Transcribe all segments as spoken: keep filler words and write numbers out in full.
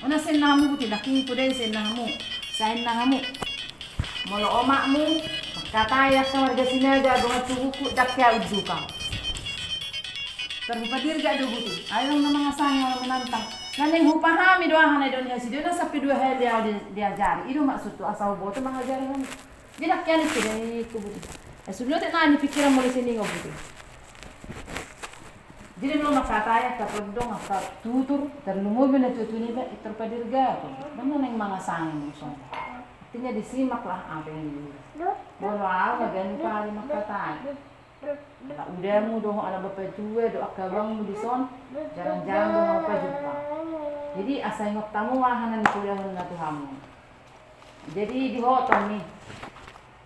Unang sian na hamu, Puti, dang ingkon sian na hamu. Sai na hamu. Molo omakmu mangkatai angka marga Sinaga dongan tubungku, dang hea unduk au. Tarlupa dirgak do, Puti. Ai unang na mangasangka, unang menantang. Na naeng hupahami do aha na nidok ni hasuhuton, unang sampe dua hali au di, diajari. I do maksudhu, asa huboto mangajari hamu. Jadi dang hea ni sude, Puti. Ai sude na otik na di pikiran molo sian i, Puti. Jadi molo mangkatai angka tondong, angka tutur, tarlumobi na tuatua niba, i tarlupa dirgak. Dang na naeng mangasangka muse. Artinya disimak lah apa yang di, molo au na ganup ari mangkatai. Ala udamu dohot ala bapatua dohot angka abangmu dison, jarang-jarang do hamu pajumpa. Jadi asa ingot hamu aha na nipodahon na tu hamu. Jadi di ho, Tommy,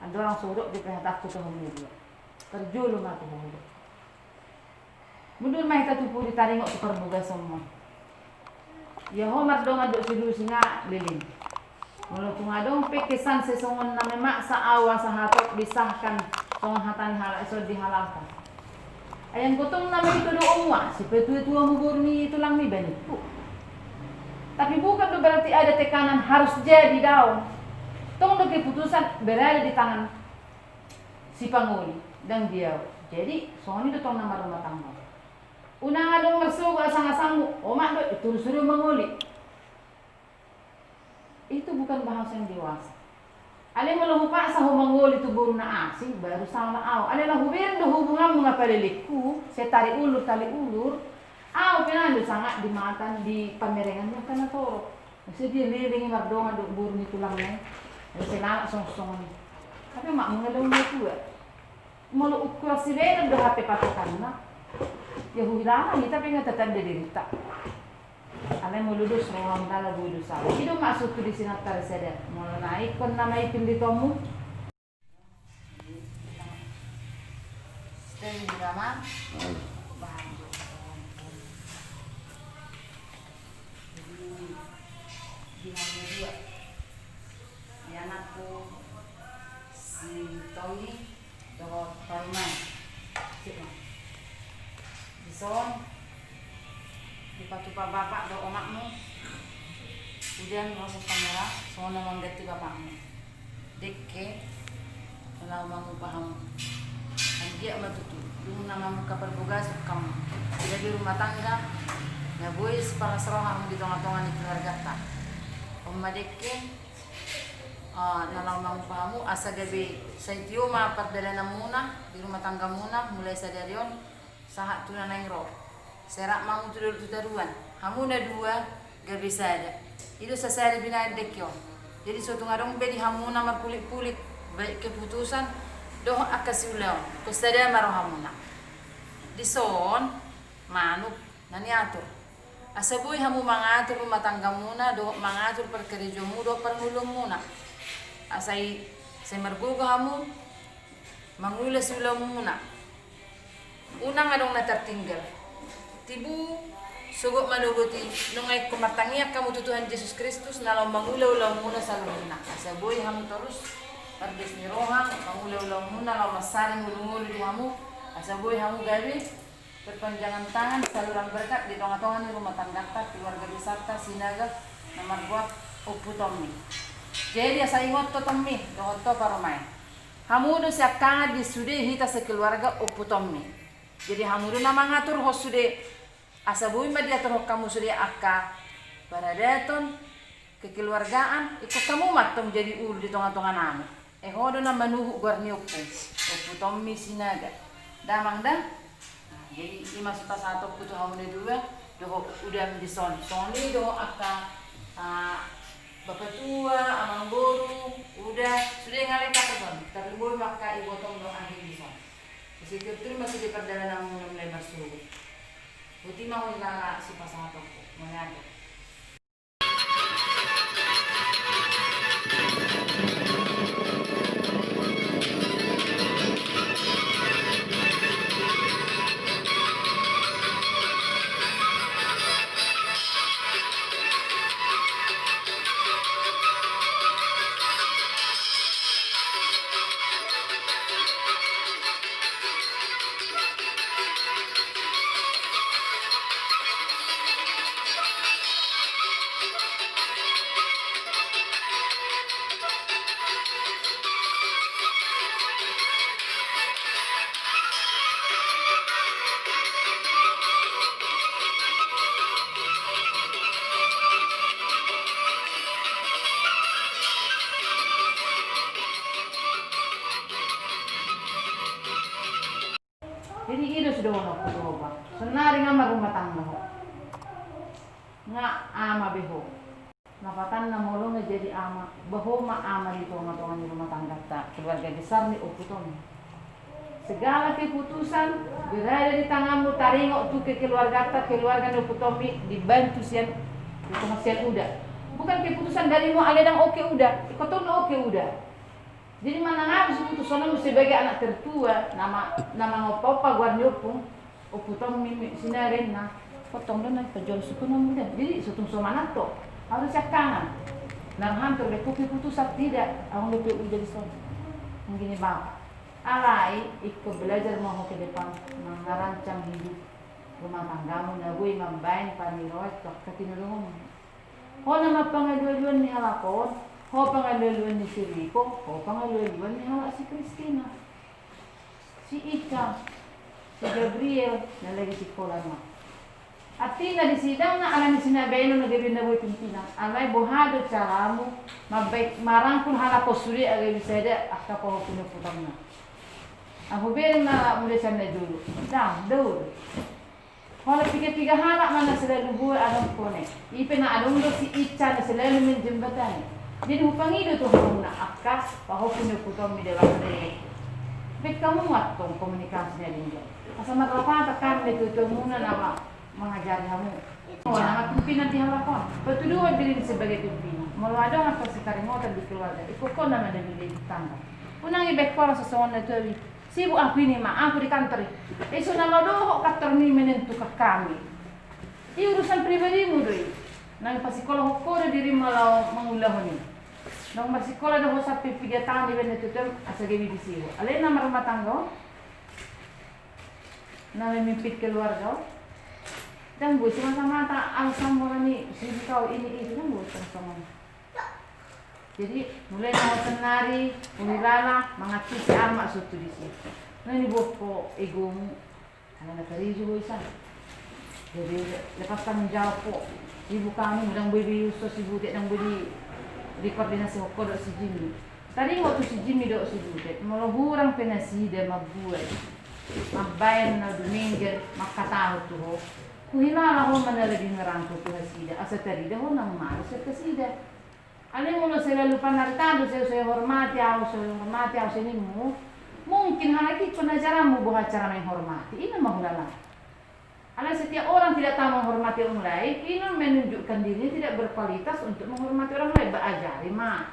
andorang so hudok di, pahataku tu hamu dua. Parjolo ma tu ho. Mundur ma hita tu pudi taringot tu parbogasonmuna. Ia ho mardongan dohot si Lusi nga leleng. Molo tung adong pe kesan sisongon na memaksa au asa hatop disahkan songon hata ni halak i, so dihalalkan. Ai anggo tong na maito do ho, mua sipatuatuamu boru ni tulangmi, baenonhu. Tapi bukan do berarti ada tekanan harus jadi, daong. Tong do keputusan berada di tangan si pangoli, dang di au. Jadi songon i do tong na marrumah tangga. Unang adong marsogo asangasangmu, omak do, i turusi do mangoli. Itu bukan bahasa yang dewasa. Alai molo hupaksa ho mangoli tu boru na asing, baru salah au. Alai laho hubereng do hubunganmu nga palelengku, sai tali ulur, tali ulur. Au pe na do sangap di mata, di pamerengan ni angka na torop. Muse dia leleng i mardongan dohot boru ni tulangna i. Muse lalap songon songon i. Tapi mak mengelau dia tua. Molo ukuran sibaenon do hape patokanna, ia huhilala hita pe nga tatanda dirinta. Alai molo dos roham, ndang boi dosa. I do maksudhu di Sinanta sada. Molo na ingkon na maipin di tommu. Stay di mama. Bahan. Jadi di hamu dua, di anakku si Tommy dohot parumaen. Sip ma. Dison dipatupa bapak dohot omakmu. Udan, ro sian kamera, songon na mangganti bapakmu. Dengke, na laho mangupa hamu. Anggiat ma tutu dung na mamungka parbogason hamu, gabe rumah tangga na boi sipalas roha hamu di tongatonga ni keluarganta. On ma dengke, ah, na laho mangupa hamu asa gabe sai tio ma pardalananmuna di rumah tanggamuna mulai sadari on sahat tu na naeng ro. Sai rap ma hamu tu dolok tu toruan, hamu na dua gabe sada. I do sasada binahen dengke on. Jadi so tung adong be di hamuna marpulitpulit, baik keputusan dohot angka siulaon, ingkon sada ma rohamuna. Dison manuk na niatur. Asa boi hamu mangatur rumah tanggamuna dohot mangatur parkarejoanmu dohot parngoluonmuna. Asa i sai margogo hamu mangula siulaonmuna. Unang adong na tartinggal. Tibu, sogot manogot i, nunga ingkon martangiang hamu tu Tuhan Jesus Kristus na laho mangula ulaonmuna saluhutna. Asa boi hamu torus pardos ni roha, mangula ulaonmuna laho mansari ngolungolu di hamu, asa boi hamu gabe perpanjangan tangan, saluran berkat di tongatonga ni rumah tangganta, keluarga besarta Sinaga na margoar Ompu Tommy. Jadi asa ingot ho Tommy, dohot ho parumaen. Hamu do siangkangan di sude hita sekeluarga Ompu Tommy. Jadi hamu do na mangaturhon sude, asa boi ma diaturhon hamu sude angka paradaton, kekeluargaan, ingkon hamu ma tong jadi ulu di tongatonganami. Ai ho do na manuhuk goar ni Ompu, Ompu Tommy Sinaga. Damang da? Nah, jadi i ma sipasahatonku tu hamu na dua, dohot uda dison. Songon i dohot angka, ah, bapatua, amangboru, uda, sude nga lengkap dison. Tarlumobi ma angka ibotong dohot anggi dison. Asa i turtur ma sude pardalananmuna mulai marsogot. Boti ma ho, i ma sipasahatonku. Mauliate. Jadi i do sidohononku tu ho, Bang. Sonari nga marrumah tangga ho. Nga ama be ho. Lapatanna molo nga jadi ama, ba ho ma ama di tonga-tonga ni rumah tanggata, keluarga besar ni ompunta on. Segala keputusan berada di tanganmu, taringot tu kekeluargata, keluarga ni ompunta on, dibantu sian, sian uda. Bukan keputusan darimu, alai ndang oke uda, iko tong oke uda. Jadi manang aha pe putusanmu sebagai anak tertua, nama, nama ngompa-ompa goar ni ompung, ompunta on mi, mi, sinarena, potong do na, pajolo suku na muda. Jadi sotung so manat ho, harus siangkangan. Na roham terbeku keputusan tidak, aung do pe uda di son. Mungkin i bapa. Alai, iko belajar ma ho ke depan, mangarancang hidup rumah tanggamu, na boi mambaen paniroet tu angka tinodohonmu. Ho nama pangalualuan ni halak on, ho pangalualuan ni si Riko, ho pangalualuan ni halak si Kristina. Si Ica, si Gabriel, na lagi sikola ma. Artina di sidang na ala ni sinabaen on na gabe na boi pimpinan. Alai boha do caramu mambaen marangkul halak on sude asa gabe sada angka pahompu ni ompunta on. Ahu bereng ma mula sian na jolo. Dang, daur. Holan piga-piga halak ma na selalu boi adong kone. I pe na adong do si Ica na selalu menjembatani. Jadi hupangido tu hamuna angka pahompu ni ompunta on mida basa dengke. Baen hamu antong komunikasi na dengke. Asa marlapatan hami tu hamuna na ma-, mangajari hamu. Ho nama pimpinan di halak on. Patuduhon dirim sebagai pimpinan. Molo adong angka sitaringotan di keluarga, iko ho nama na di tangga. Unang ibaen ho ala sasongon na tuawi. Sibuk ahu i, ninna ahu di kantor i. Ai so na lao dohot kantor ni menentukan hami. I urusan pribadimu do i. Naeng pasikolahon ho do dirim molo mangulahon i. Naung marsikola do ho sampe piga taon dibaen na tutu asa gabe disi ho. Alai na marrumah tangga on, na memimpin keluarga on, ndang boi semata-mata alasan molo ni sibuk au ini itu, ndang boi songon i. Jadi mulai na ho sonari, huhilala, mangantusi ahu ma songon tutu disi. Nunga diboan ho egomu, ala na taringot ho i sa. Jadi lepas tanggung jawab ho. Sibuk hami, ndang boi be i so si Butet, ndang boi di, dikoordinasihon ho dohot si Jimmy. Taringot tu si Jimmy dohot si Butet, molo hurang pe nasida mambuat, mambaen na dumenggan, mangkatahon tu ho. Huhilala ho ma na lebih ngerangkul tu nasida, asa tarida ho na malu sian nasida. Alai molo selalu panarita do, so, so hormati ahu, so hormati ahu, so ninmu. Mungkin halak i pe na ajaranmu boha cara menghormati, i na ma huhilala. Alai setiap orang tidak tahu menghormati orang lain, i na menunjukkan dirinya tidak berkualitas untuk menghormati orang lain. Ba ajari ma.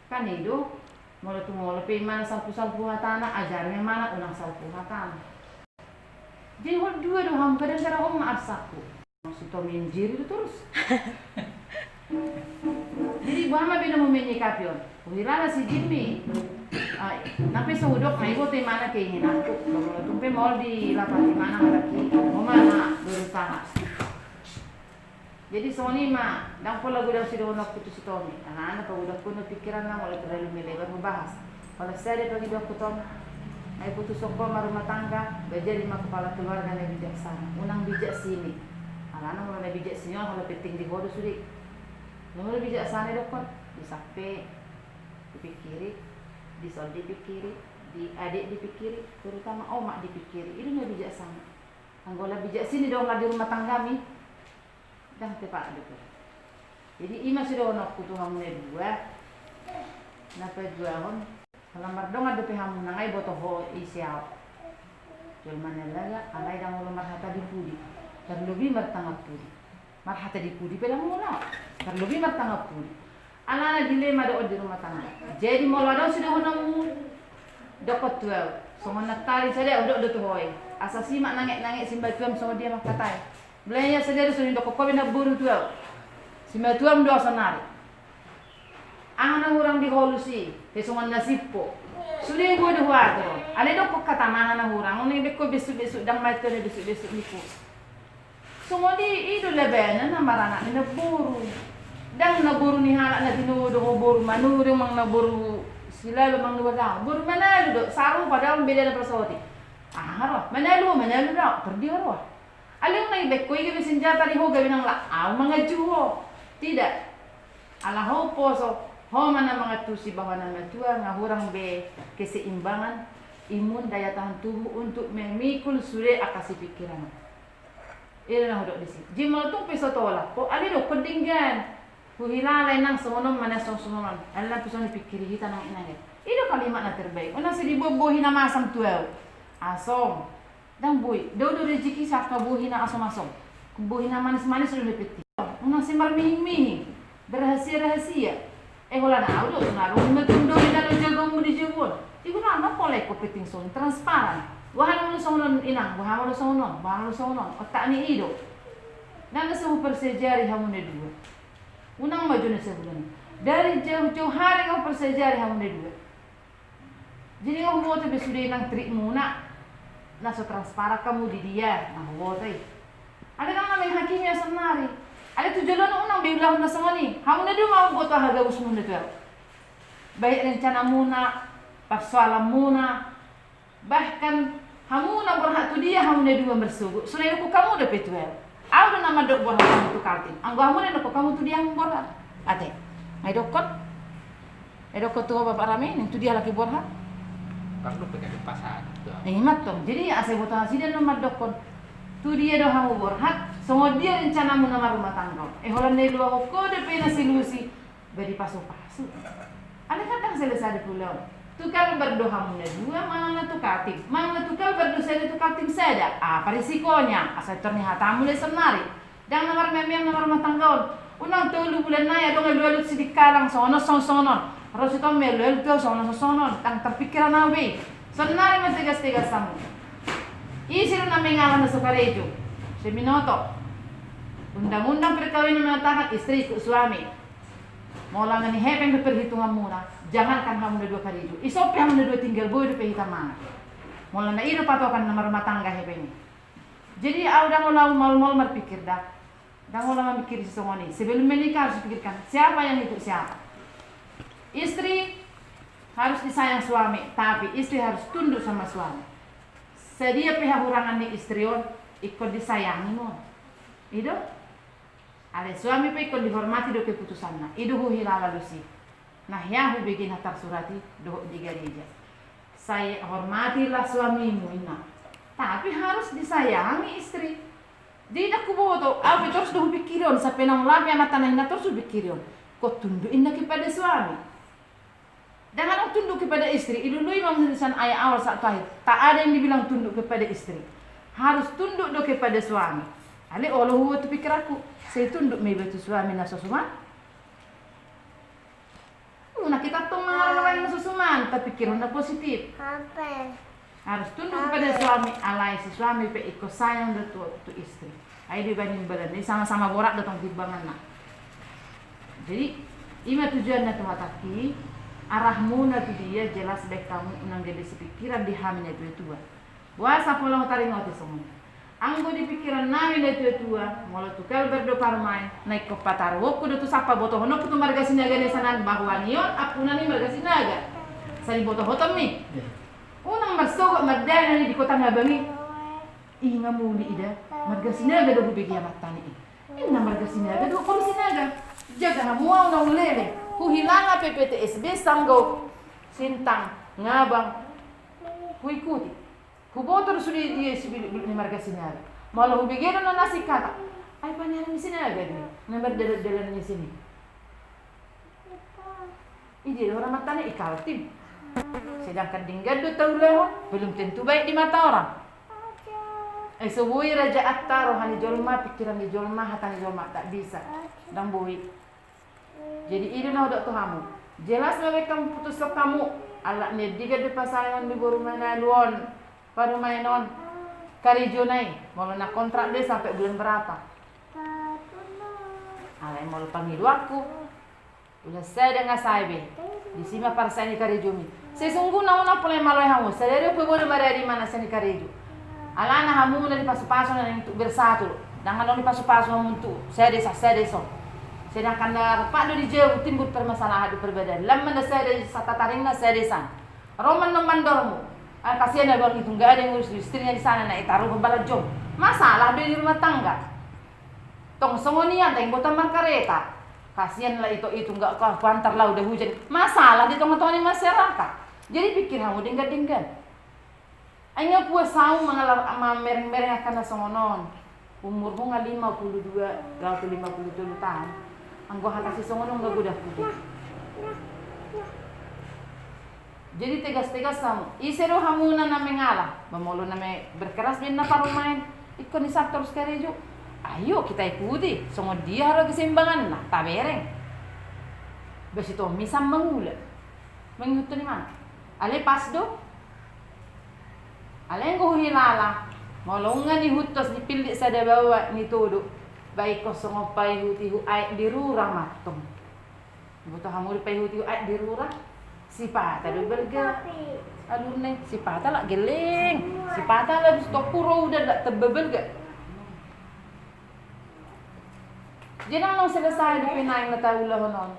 Kan i do, molo tu molo pe imana salpu-salpu hatana, ajari ma imana unang salpu hatana. Jadi hot dua do hamu, kadang-kadang on ma arsakku. Si Tomi injiri do torus. Jadi boha ma be na menyikapi on. Huhilala si Jimmy. Ah, nang pe so hudok na iboto imana keinginanku. Molo tung pe maol dilapati imana halak i, ho ma na berusaha. Jadi songon i ma, ndang pola godang sidohononku tu si Tomi. Alana pagodangkon do pikiranna molo terlalu melebar hubahas. Holan sada pangidoanku, Tom. Ai putushon ho marrumah tangga, ba jadi ma kepala keluarga na bijaksana. Unang bijak sinik. Alana molo na bijak sinik on, holan penting di ho do sude. Molo bijaksana dokkon, di sape dipikiri, di son dipikiri, di adek dipikiri, terutama omak dipikiri. I do na bijaksana. Anggo holan bijak sinik do holan di rumah tanggami, ndang tepat do. Jadi i ma sidohononku tu hamu na dua. Na paduahon, holan mardongan dope hamu, nang ai boto ho ise ahu. Jolma na laga, alai ndang olo marhata di pudi. Tarlobi martangap pudi. Marhata di pudi pe ndang olo. Tarlobi martangap pudi. Alana dilema do on di rumah tangga. Jadi molo adong sidohononmu, dokkon tu ahu. Songon nantoari sada ahu dok do tu ho i. Asa simak nanget-nanget simatuam songon dia mangkatai. Mulai ia sadari so nidok ho be namboru tu ahu. Simatuam do ahu sonari. Aha na hurang di ho ulos i, he songon na sip ho. Sude boi do huatur on. Alai dokkon hata ma aha na hurang, on i baen ho besuk-besuk, ndang ma i tu na besuk-besuk ni ho. Songon i, i do labana na maranak ni namboru. Ndang na boru ni halak na tinodo ho boru Manurung, manang na boru Silaban, manang na boru Manalu do, sarupa do, ndang beda na pasaoti. Aha ro, Manalu, Manalu do, tor dia ro. Alai unang dibaen ho i gabe senjata di ho gabe nang laho manganju ho. Tidak. Ala ho umposo, ho ma na mangantusi bahwa na matua nga hurang be keseimbangan imun, daya tahan tubuh untuk memikul sude angka sipikiran. I do na hudok disi. Jimol tung pe so tolap ho, alai dokkon denggan. Huhilala inang songon on ma na songon songon on. Alai ndang pe songon dipikiri hita nang inang i. I do kalimat na terbaik. Unang sai diboan bohi na masam tu ahu. Asong. Ndang boi, dao do rejeki sian angka bohi na asom-asom. Bohi na manis-manis do dapot i. Unang sai marmihing-mihing, berrahasia-rahasia. Eh, holan ahu do, sonari on ma tung dao di dalan jagaonmu di jabu on. Di guna ma pola ingkon penting songon transparan. Boha ma olo songon on inang, boha ma olo songon on, boha ma olo songon on. Otak ni i do. Ndang na sai huparsajari hamu na dua. Unang ma jo na sabulan. Dari jauh-jauh hari nga huparsajari hamu na dua. Jadi nga huboto be sude inang trikmuna, na so transparan hamu di dia, na huboto i. Alai ndang na menghakimi ahu sonari. Alai tu joloan unang be ulahon na songon i. Hamu na dua ma huboto aha gabusmuna tu ahu. Baik rencanamuna, parsoalanmuna, bahkan hamu na borhat tu dia hamu na dua marsogot. So na didokkon hamu dope tu ahu. Ahu do na mandok borhat hamu tu Kaltim. Anggo hamu na didokkon hamu tu dia hamu borhat. Ate. Nga didokkon. Nga didokkon tu ho Bapak Rame, ning tu dia halak i borhat. Parlu pe gabe pasahat tu ahu. Eh, ima tong. Jadi asa diboto nasida na mandokkon. Tu dia do hamu borhat, songon dia rencanamu na marrumah tangga on. Eh, holan na diluahon ho dope na silusi. Ba dipasu-pasu. Alai kan ndang selesai di pulo on. Tu Kalbar do hamu na dua, manang na tu Kaltim. Manang na tu Kalbar do sada, tu Kaltim sada. Apa risikonya? Asa tor ni hatamu do sonari. Ndang na marmeam-meam na marrumah tangga on. Unang tolu bulan nai adong alu-alu sidikalang songon on, songon on. Ro sitong ma alu-alu tu ahu songon on, songon on. Ndang tarpingkiran ahu be. Sonari ma tegas-tegas hamu. Ise do na mengalah na so karejo? Sai binoto. Undang-undang perkawinan mengatakan istri ikut suami. Molo na ni hepeng do perhitunganmuna, jangankan hamu na dua karejo, ison pe hamu na dua tinggal boi dope hita mangan. Molo na i do patokan na marrumah tangga hepeng i. Jadi ahu ndang olo ahu maol-maol marpikir da. Ndang olo mamikiri sisongon i. Sebelum menikah harus pikirkan siapa yang ikut siapa. Istri harus disayang suami, tapi istri harus tunduk sama suami. Sadia pe hahurangan ni istri on, ingkon disayangi ma on. I do. Alai suami pe ingkon dihormati do keputusanna. I do huhilala tusi. Na hea hubege na tarsurat i dohot di gareja. Sai hormatilah suamimu, inna. Tapi harus disayangi istri. Jadi ndang huboto, ahu pe torus do hupingkiri on, sampe naung lape amanta na inna torus hupingkiri on. Kok tunduk inna kepada suami. Ndang adong tunduk kepada istri, ilului ma muse sian ayat awal sahat tu akhir. Tak ada yang dibilang tunduk kepada istri. Harus tunduk do kepada suami. Alai olo huboto tu pingkiranku, sai tunduk ma iba tu suami na so suman. Unang hita tong mangarang na so suman, tapingkirhon na positif. Harus tunduk kepada suami, alai si suami pe ingkon sayang do tu, tu istri. Ai do ibana imbalan, jadi sama-sama borat do tong timbanganna. Jadi ima tujuanna tu hatangki, arahmuna tu dia jelas baen hamu, unang gabe sipingkiran di hami na tua-tua. Boasa pola hutaringoti songon i? Anggo di pingkiran nami na tua-tua, molo tu Kalbar do parumaen, na ingkon pataruhonku do tu sapa, botohononku tu marga Sinaga na i, sanan bahwa ni on ampuna ni marga Sinaga. Sai diboto ho tong i. Unang marsogot mardalani di Kota Ngabang i. I nga muli ida, marga Sinaga do hubege amanta ni i. Inna marga Sinaga do, kol Sinaga. Jaga hamu ahu na ulele. Huhilala P P T S B Sanggau Sintang Ngabang. Huikuti. Huboto do sude dia sibilut-bilut ni marga Sinaga. Molo hubege do na nasing hata, ai panean ni Sinaga do i na mardalan-dalan ni sini. Ida do orang matana i Kaltim. Sedangkan denggan do taulahon, belum tentu baik di mata orang. Ai so boi rajaanta roha ni jolma, pikiran ni jolma, hata ni jolma, tak bisa. Ndang boi. Jadi i do na hudok tu hamu. Jelas ma baen hamu putushon hamu. Ala ni andigan do pasahaton ni boru Manalu on, parumaen on, karejona i. Molo na kontrak do i sampe bulan berapa? Alai molo pangidoanku, ula sada nga sae be. Disi ma parsea ni karejomi. Sesungguhna unang pola maloe hamu, sadari on pe boi do maradi ma na sian i karejo. Alana hamu na dipasu-pasu na nuntuk bersatu do. Ndang adong dipasu-pasu hamu nuntuk sada ison, sada ison. Sedangkan na rap do di jabu timbul permasalahan di perbedaan. Lam ma na sada i sataring na sada i san. Ro ma non mandormu. Ah, kasian abang itu, nggak ada yang ngurus istrinya di sana, na itaruh balanjom. Masalah do di rumah tangga. Tong songon i, anteng bota markareta. Kasian lah itu, itu nggak kuantar lah, udah hujan. Masalah di tengah-tengah ni masyarakat. Jadi pikir hamu denggan-denggan. Ai nga puas au mangalar, mamereng-mereng angka na songon on. Umurhu nga lima puluh dua, laho tu lima puluh tolu taon. Anggo hata sisongon on nga godang huhuti. Jadi tegas-tegas hamu. Ise do hamuna na mengala? Ba molo na me-, berkeras be na parumaen. Ingkon i sab torus karejo. Ayo kita ikuti. Songon dia ro keseimbanganna. Tabereng. Ba sitomi sab mangula. Mangihuthon i mana? Alai pas do. Alai anggo huhilala, molo nunga nihuthos, dipillit sada baoa, nitodo, ba ingkon songon paihuti-huti aek di rura mantong. Boto hamu do paihuti-huti aek di rura? Sipata do balga alurna i, sipata lak gelleng, sipata lak dus tompu ro udan lak tamba balga. Jadi nang selesai dope naeng na taulahon on.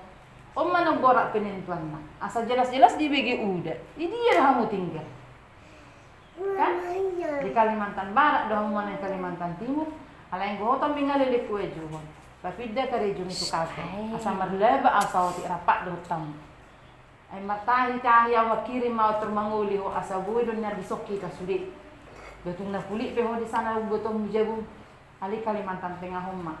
On ma na borat penentuanna. Asa jelas-jelas dibege uda. Di dia do hamu tinggal? Kan? Di Kalimantan Barat do hamu manang Kalimantan Timur. Alai anggo ho tong mingale leku ajuhon. Papinda karejo ni tukang. Asa marlaba, asa otik rap dohot hamu. Ai martahi-tahi au, mangkirim au tor mangoli ho asa boi do nian dison hita sude. Ba tung na pulik pe ho di sana, umbotom jabum. Alai Kalimantan Tengah on ma.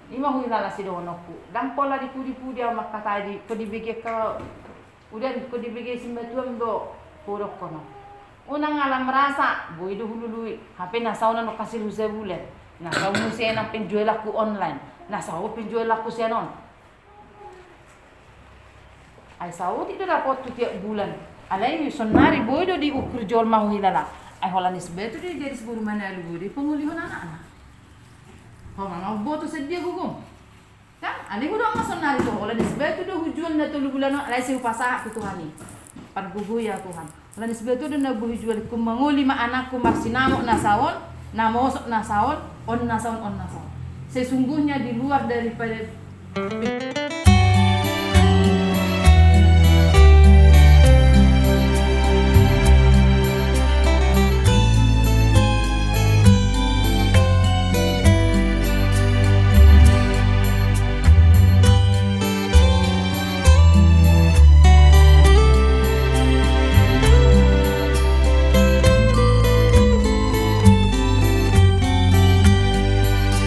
I ma huhilala sidohononku. Ndang pola dipudi-pudi au mangkatai di, anggo dibege angka udan, anggo dibege simatuam do hudokkon on. Unang ala merasa, boi do hulului. Hape na saonon on hasil hu sabulan. Na saon muse nang penjualanku online. Na saon penjualanku sian on. Ai saotik do dapothu tiap bulan. Alai sonari boi do diukur jolma huhilala. Ai holan es batu do, jadi si boru Manalu boi do pangolihon anakna. Ho ma na umboto sadia gogom. Kan? Alai hudok ma sonari tu ho, holan es batu do hujual na tolu bulan on, alai sai hupasahat tu Tuhan i. Pargogoi au Tuhan. Holan es batu do na boi hujual, ingkon mangoli ma anakku marsinamot na saon, na mosok na saon, on na saon, on na saon. Sesungguhnya di luar daripada